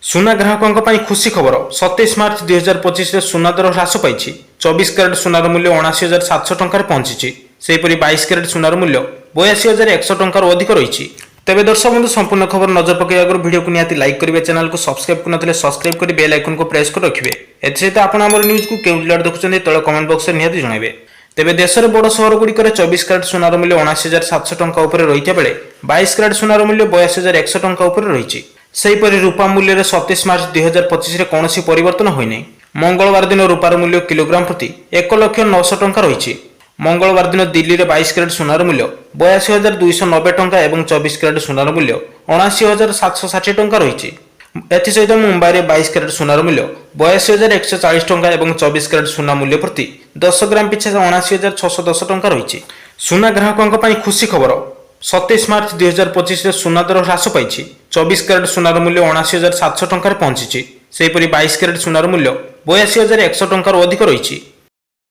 ସୁନା ଗ୍ରାହକଙ୍କ ପାଇଁ ଖୁସି ଖବର। 27 ମାର୍ଚ୍ଚ 2025ରେ ସୁନା ଦର ହ୍ରାସ ପାଇଛି। 24 କ୍ୟାରେଟ ସୁନାର ମୂଲ୍ୟ 79,700 ଟଙ୍କାରେ ପହଞ୍ଚିଛି। ସେହିପରି 22 କ୍ୟାରେଟ ସୁନାର ମୂଲ୍ୟ 82,100 ଟଙ୍କାରୁ ଅଧିକ ରହିଛି। ତେବେ ଦର୍ଶକ ବନ୍ଧୁ, ସମ୍ପୂର୍ଣ୍ଣ ଖବର ନଜର ପକାଇବା ଆଗରୁ ଭିଡ଼ିଓକୁ ନିହାତି ଲାଇକ୍ କରିବେ। ଚ୍ୟାନେଲକୁ ସବସ୍କ୍ରାଇବ୍ କରିନଥିଲେ ସବସ୍କ୍ରାଇବ୍ କରି ବେଲ୍ ଆଇକନକୁ ପ୍ରେସ୍ କରି ରଖିବେ। ଏଥିସହିତ ଆପଣ ଆମର ନ୍ୟୁଜକୁ କେଉଁ ଜିଲ୍ଲାରୁ ଦେଖୁଛନ୍ତି, ତଳେ କମେଣ୍ଟ ବକ୍ସରେ ନିହାତି ଜଣାଇବେ। ତେବେ ଦେଶର ବଡ଼ ସହରଗୁଡ଼ିକରେ 24 କ୍ୟାରେଟ ସୁନାର ମୂଲ୍ୟ 79,700 ଟଙ୍କା ଉପରେ ରହିଥିବା ବେଳେ 22 କ୍ୟାରେଟ ସୁନାର ମୂଲ୍ୟ 82,100 ଟଙ୍କା ଉପରେ ରହିଛି। ସେହିପରି ରୂପା ମୂଲ୍ୟରେ 27 ମାର୍ଚ୍ଚ 2025ରେ କୌଣସି ପରିବର୍ତ୍ତନ ହୋଇନାହିଁ। ମଙ୍ଗଳବାର ଦିନ ରୂପାର ମୂଲ୍ୟ କିଲୋଗ୍ରାମ ପ୍ରତି 1 ଲକ୍ଷ 900 ଟଙ୍କା ରହିଛି। ମଙ୍ଗଳବାର ଦିନ ଦିଲ୍ଲୀରେ 22 କ୍ୟାରେଟ ସୁନାର ମୂଲ୍ୟ 82,290 ଟଙ୍କା ଏବଂ 24 କ୍ୟାରେଟ ସୁନାର ମୂଲ୍ୟ 79,760 ଟଙ୍କା ରହିଛି। ଏଥିସହିତ ମୁମ୍ବାଇରେ 22 କ୍ୟାରେଟ ସୁନାର ମୂଲ୍ୟ 82,140 ଟଙ୍କା ଏବଂ 24 କ୍ୟାରେଟ ସୁନା ମୂଲ୍ୟ ପ୍ରତି 10 ଗ୍ରାମ ପିଛା 79,610 ଟଙ୍କା ରହିଛି। ସୁନା ଗ୍ରାହକଙ୍କ ପାଇଁ ଖୁସି ଖବର। 27 ମାର୍ଚ୍ଚ 2025ରେ ସୁନା ଦର ହ୍ରାସ ପାଇଛି। 24 କ୍ୟାରେଟ ସୁନାର ମୂଲ୍ୟ 79,700 ଟଙ୍କାରେ ପହଞ୍ଚିଛି। ସେହିପରି 22 କ୍ୟାରେଟ ସୁନାର ମୂଲ୍ୟ 82,100 ଟଙ୍କାରୁ ଅଧିକ ରହିଛି।